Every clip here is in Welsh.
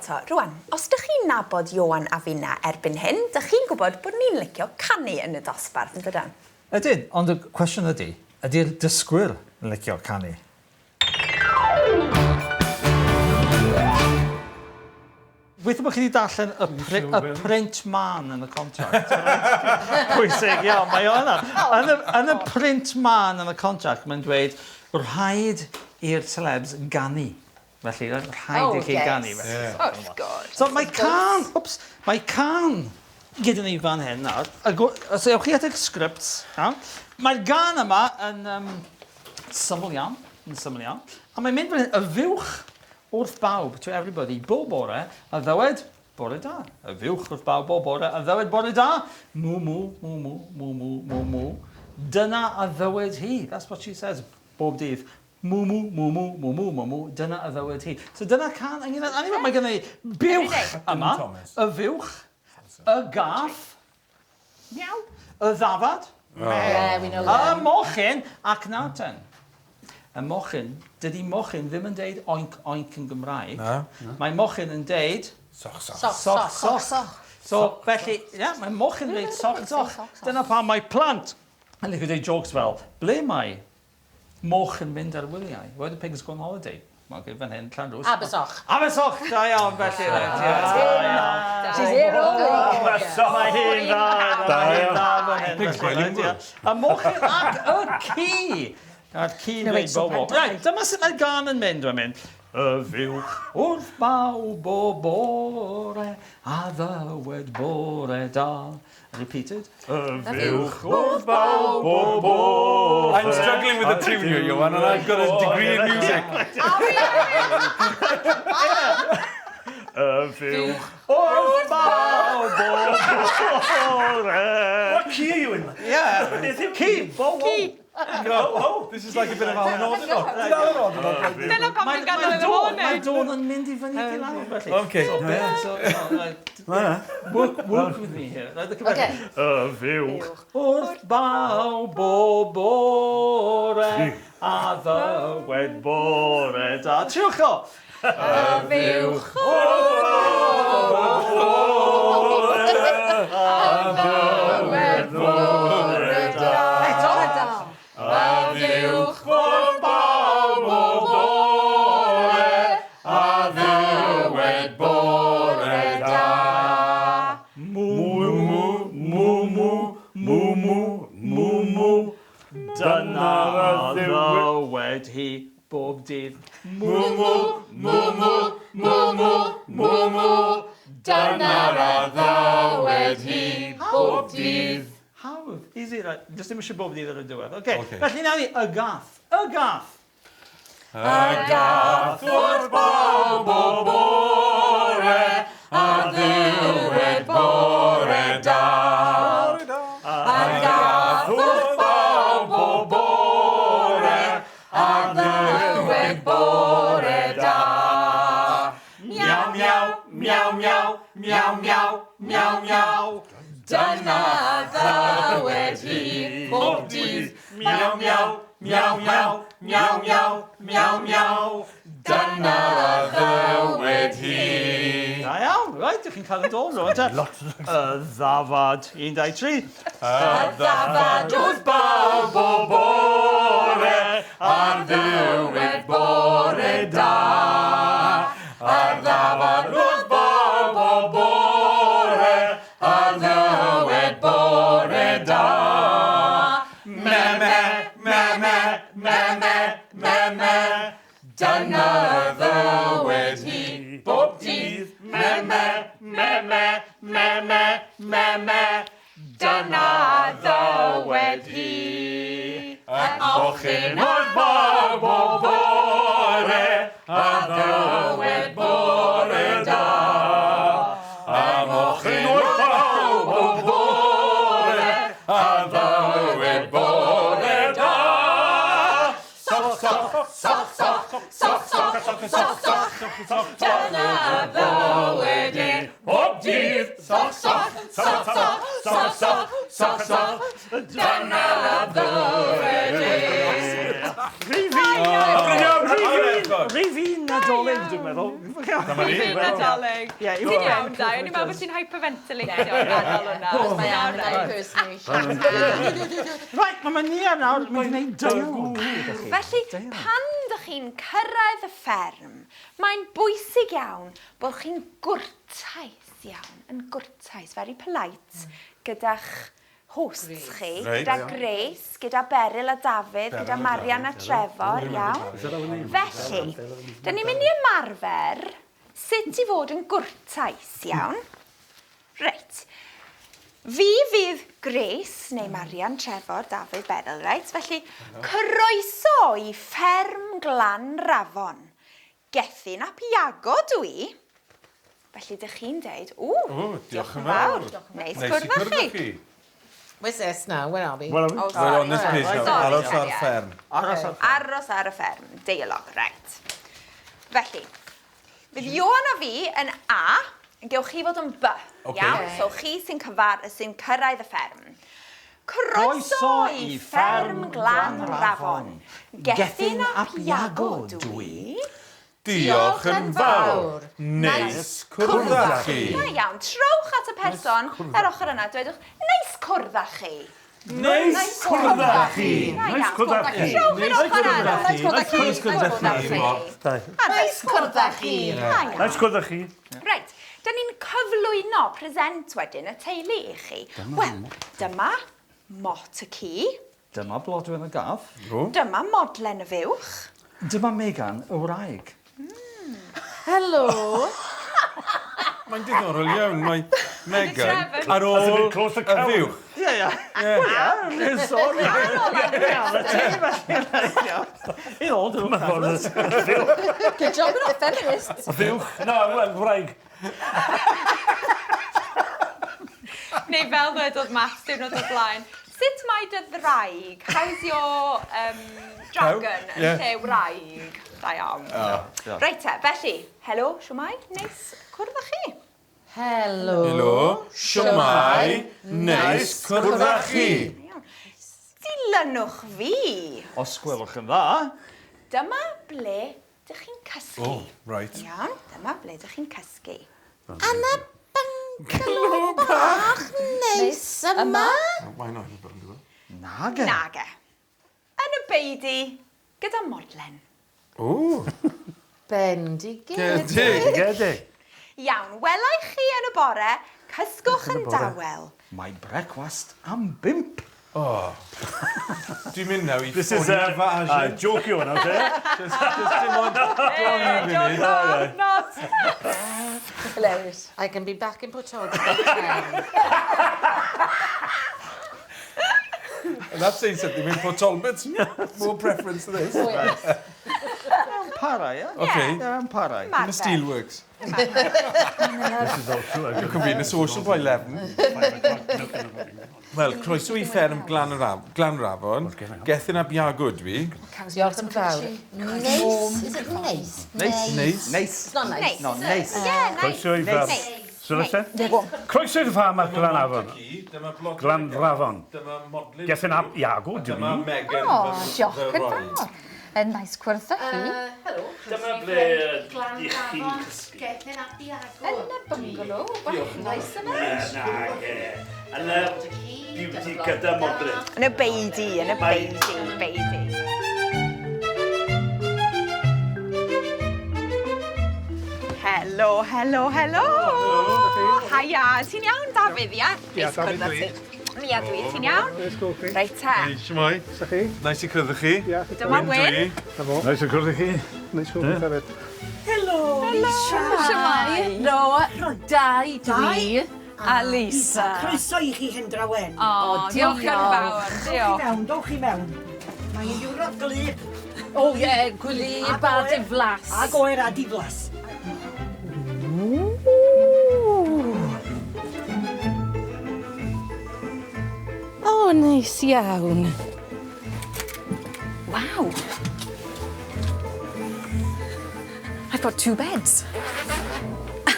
eto. Rwan, os dych chi'n nabod Ioan a finna erbyn hyn, dych chi'n gwybod bod ni'n licio canu yn y dosbarth, yn dydan? Ydyn, ond y cwestiwn ydy, ydy'r dysgwyr yn licio canu? Gobeithio bod chi wedi darllen y, pri y print man yn y contract. Pwysig iawn, mae o yna. Yn y, yn y print man yn y contract, mae'n dweud rhaid i'r celebs ganu. Felly, rhaid oh, i chi yes. ganu. Felly. Yeah. Wrth gwrs. So mae can, whoops, mae can gyda ni fan hyn nawr. Os ewch chi at eich scripts, iawn. Mae'r gan yma yn um, syml iawn, yn syml iawn. A mae'n mynd fan hyn, y fuwch wrth bawb, to everybody, bob bore, a ddywed bore da. Y fuwch wrth bawb bob bore, a ddywed bore da. Mw, mw, mw, mw, mw, mw, mw, mw. Dyna a ddywed hi. That's what she says, bob dydd. Mw, mw, mw, mw, mw, mw, mw, mw, dyna a ddywed hi. So dyna can ynglyn â'r anifail. Mae gen i buwch yma, y fuwch, y gath, miaw, y ddafad, Yeah, we know y them. mochyn, ac nawr ten. Y mochyn, dydy mochyn ddim yn deud oink oink yn Gymraeg. Na. Mae mochyn yn deud Soch, soch. Soch, soch, soch. soch. So, felly, ie, yeah, mae mochyn yn deud soch, soch. Dyna pam mae plant yn licio deud jokes fel, ble mae moch yn mynd ar wyliau. Where do pigs go on holiday? Wel, okay, fan hyn, Llanrwst. Abersoch. Abersoch, da iawn, felly. Reit, ie, da iawn. She's here all week. Mae hi'n dda, mae hi'n dda fan hyn. Pigs felly, reit, bilingual. ie. Y moch ac y ci. A'r ci No, wait, dweud so bobo. Reit, dyma sut mae'r gân yn mynd, mae'n mynd. Y fuwch wrth bawb o bore a ddywed bore da. Repeat it. Y fuwch wrth bawb o bore. I'm struggling with the tune here, Johan, and I've got a degree in music. Y fuwch wrth bawb o bore. What key are you in? Yeah. Ci, bow, wow. Oh, this is like a bit of Alan Ordinal. Did Alan Ordinal play Dyna pam dwi'n gadael iddo fo Mae dôn yn mynd i fyny i lawr, felly. Okay. So, yeah. So, no, right. Work, work with me here. Right, Okay. Y fuwch wrth bawb o bore a ddywed bore da. Triwch o! Y fuwch wrth bawb o bore a ddywed bore da. Eto! Y fuwch wrth bawb o bore a ddywed bore da. Mw, mw, mw, mw, mw, mw, mw, mw. Dyna ddywed hi bob dydd. Mw, mw, mw, mw, mw, mw, mw, mw. Dyna'r a ddywed hi bob dydd. Hawdd. Easy, right. Just ddim eisiau bob dydd ar y diwedd. Okay. Okay. Felly nawn ni y gath. Y gath. Y gath wrth bawb o bore a ddiwedd bore da. Y gath wrth bawb o bore a ddiwedd bore da. Miaw, miaw, miaw, miaw, miaw, miaw, miaw, miaw. Dyna ddywed hi bob dydd. Miaw, miaw, miaw, miaw, miaw, miaw, miaw, miaw. Dyna ddywed hi. Da iawn, right, ydych chi'n cael y dôn rwan te. Y ddafad. 1, 2, 3. Y ddafad wrth bawb o bore ar ddiwedd bore da. A'r ddafad wrth bawb o bore ar ddiwedd bore da. Me, me, me, me, me, me, me, me. Dyna ddywed hi bob dydd. Me, me, me, me, me, me, me, me. Dyna ddywed hi. Y mochyn wrth bawb o bore a ddywed bore da. Y mochyn wrth bawb o bore a ddywed bore da. Soch, soch, soch, soch, soch, soch, soch, soch. Dyna ddywed e bob dydd. Soch, soch, soch, soch, soch, soch, soch, soch. Dyna ddywed e. Rhif un Nadolig, dwi'n meddwl. Dyma ni. Rhif un Nadolig. Ti'n iawn, Dai. O'n i'n meddwl bod ti'n hyperventilatio yn ganol hwnna. Mae am yn personally. Right, mae Nia nawr yn mynd i wneud deialog gyda chi. Felly, pan dych chi'n cyrraedd y fferm, mae'n bwysig iawn bod chi'n gwrtais iawn, yn gwrtais, very polite, gyda'ch hosts chi, gyda Grace, gyda Beryl a Dafydd, gyda Marian a Trefor, iawn? Felly, dyn ni'n mynd i ymarfer sut i fod yn gwrtais, iawn? Reit. Fi fydd Grace, neu Marian, Trefor, Dafydd, Beryl, reit? Felly, croeso i fferm Glan Rafon. Gethin ap Iago dw i. Felly dych chi'n deud, ww, diolch yn fawr. Neis cwrdd â chi. Where's this now? Where are we? Where are we? Oh, We're on this page now. Sorry, Aros ar sorry. fferm. Aros ar fferm. Aros ar y fferm. Deialog, reit. Felly, fydd Ioan a fi yn A, gewch chi fod yn B. Ocê. Iawn? So chi sy'n cyfar, sy'n cyrraedd y fferm. Croeso i fferm Glan Rafon. Gethin ap Iago dw i. Diolch yn fawr. Neis cwrdd â chi. Da iawn. Trowch at y person ar ochr yna. Dwedwch, neis cwrdd â chi. Neis cwrdd â chi. Da Neis iawn. cwrdd â chi. Trowch yr ochr arall. Neis cwrdd â chi. Neis cwrdd â chi. Neis cwrdd â chi. Da iawn. Neis cwrdd â chi. Reit, dyn ni'n cyflwyno present wedyn y teulu i chi. Wel, dyma Mot y ci. Dyma Blodwen y gath. Dyma Modlen y fuwch. Dyma Megan y wraig. Helo. Mae'n diddorol iawn, mae Megan ar That's a ôl bit close to y cow. fuwch. Ie, ie. Wel, ie, yn sôn. In all, dyn nhw'n Good job we're not feminists. Fuwch. Na, wel, wraig. Neu fel ddwedodd Matt diwrnod o'r blaen, sut mae dy ddraig? How's your dragon yn Yeah. lle wraig? Da iawn. Reit te, felly, helo, siwmai, neis cwrdd â chi. Helo. Helo, siwmai, neis cwrdd â chi. Dilynwch fi. Os gwelwch yn dda. Dyma ble dych chi'n cysgu. Oh, right. Iawn, dyma ble dych chi'n cysgu. Anna bungalow bach neis yma. Why not? Nage. Nage. Yn y beudy, gyda modlen. O, Bendigedig. gedig. Gedig. Iawn, welai chi yn y bore, cysgwch yn dawel. Mae brecwast am bump. Oh. Dwi'n mynd nawr i This is ffonio fy a agent. joke yw hwnna, te? Just dim ond dron i funud. Not. Hilarious. I can be back in Port Talbot by 10. And that's saying something in Port Talbot. More preference to this. Oh, yes. Mewn parau, ie? Okay. Ie, mewn parau. In the steelworks. This is all true. You could be in a social by 11. Wel, croeso i fferm Glanrafon. Gethin ap Iago dwi. Diolch yn fawr. Neis. Is it neis? Neis. Neis. Neis. It's not nice. No, neis. Yeah, nice. Croeso i fferm. Neis. So nesa? Croeso i'r ffarm ar Glanafon. Glanrafon. Dyma Modlin. Gethin ap Iago, dwi. Dyma Megan. O, diolch yn fawr. Yn nice cwrdd â chi. Helo. Dyma ble ych chi'n cysgu. Gethin ap Iago. Yn y bungalow, bach nice yma. Nage. Yn y beauty gyda modlen. Yn y beudy, yn y beudy, beudy. Helo, helo, helo. Haia, ti'n iawn, Dafydd, ia? Ie, Dafydd dwi. Mia dwi, ti'n iawn? Neis gweld chi. Reit te. Hei, shwmae? Sa chi? Nice i cwrdd â chi. Ie. Dyma Wyn. Neis i cwrdd â chi. Neis gweld chi hefyd. Helo. Shwmae. No, Dai dwi. A Lisa. Croeso i chi Hendra Wen. O, diolch yn fawr. Dowch i Diolch. mewn, dowch i mewn. Mae'n diwrnod glyb O ie, gwlyb a diflas. ag oer a diflas. O, neis iawn. Wow. I've got two beds. I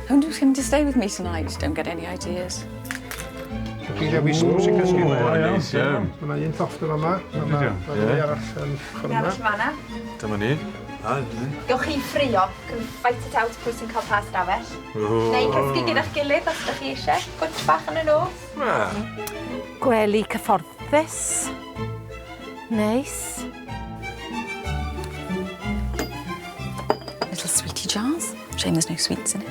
wonder who's coming to stay with me tonight. Don't get any ideas. Chi'n dewis pwy sy'n cysgu. O, neis iawn. Mae yna un llofft yn fama. Mae yna ddau arall yn ochr Un yma. arall fan'na. Dyma ni. Gewch chi ffrio, can fight it out pwy sy'n cael pa stafell. Neu cysgu gyda'ch gilydd os ydych chi eisiau. Gwtsh bach yn y nos. Gwely cyfforddus. Neis. Little sweetie jars. Shame there's no sweets in it.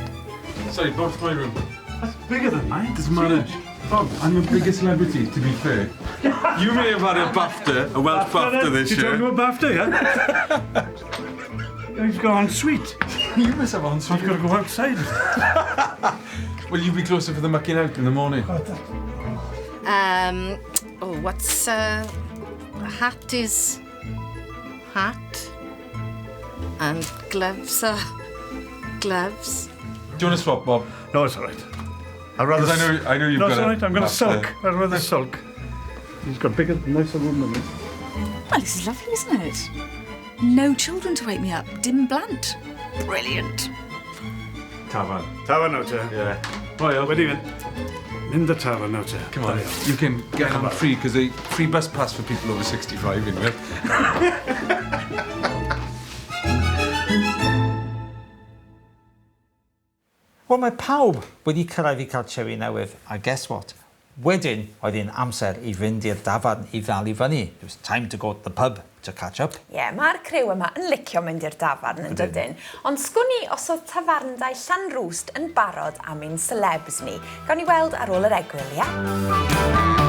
Sorry, Bob's my room. That's bigger than mine. Doesn't matter. Bob, I'm a bigger celebrity, to be fair. You may have had a BAFTA, a Welsh BAFTA this You're talking year. about BAFTA, yeah? He's got en suite. You must have en I've got to go outside. Well, you'll be closer for the mucking out in the morning. Oh, what's... Hat is hat. And gloves are gloves. Do you want to swap, Bob? No, it's all right. I'd rather... 'Cause I know you've No, got it's all a right. I'm going to BAFTA. sulk. I'd rather sulk. He's got bigger, nicer room than me. Well, this is lovely, isn't it? No children to wake me up. Dim blant. Brilliant. Tafarn. Tafarn nawr te. Yeah. Right, Wedi mynd. Mynd y tafarn nawr te. Come on, you can get on free because they free bus pass for people over 65 in here. Wel, mae pawb wedi cyrraedd i cartrefi newydd, a guess what? Wedyn, oedd hi'n amser i fynd i'r dafarn i ddal i fyny. It was time to go to the pub to catch up. Ie, yeah, mae'r criw yma yn licio mynd i'r dafarn yn dydyn. Ond sgwn i os oedd tafarndai Llanrwst yn barod am ein celebs ni. Gawn ni weld ar ôl yr egwyl, ie?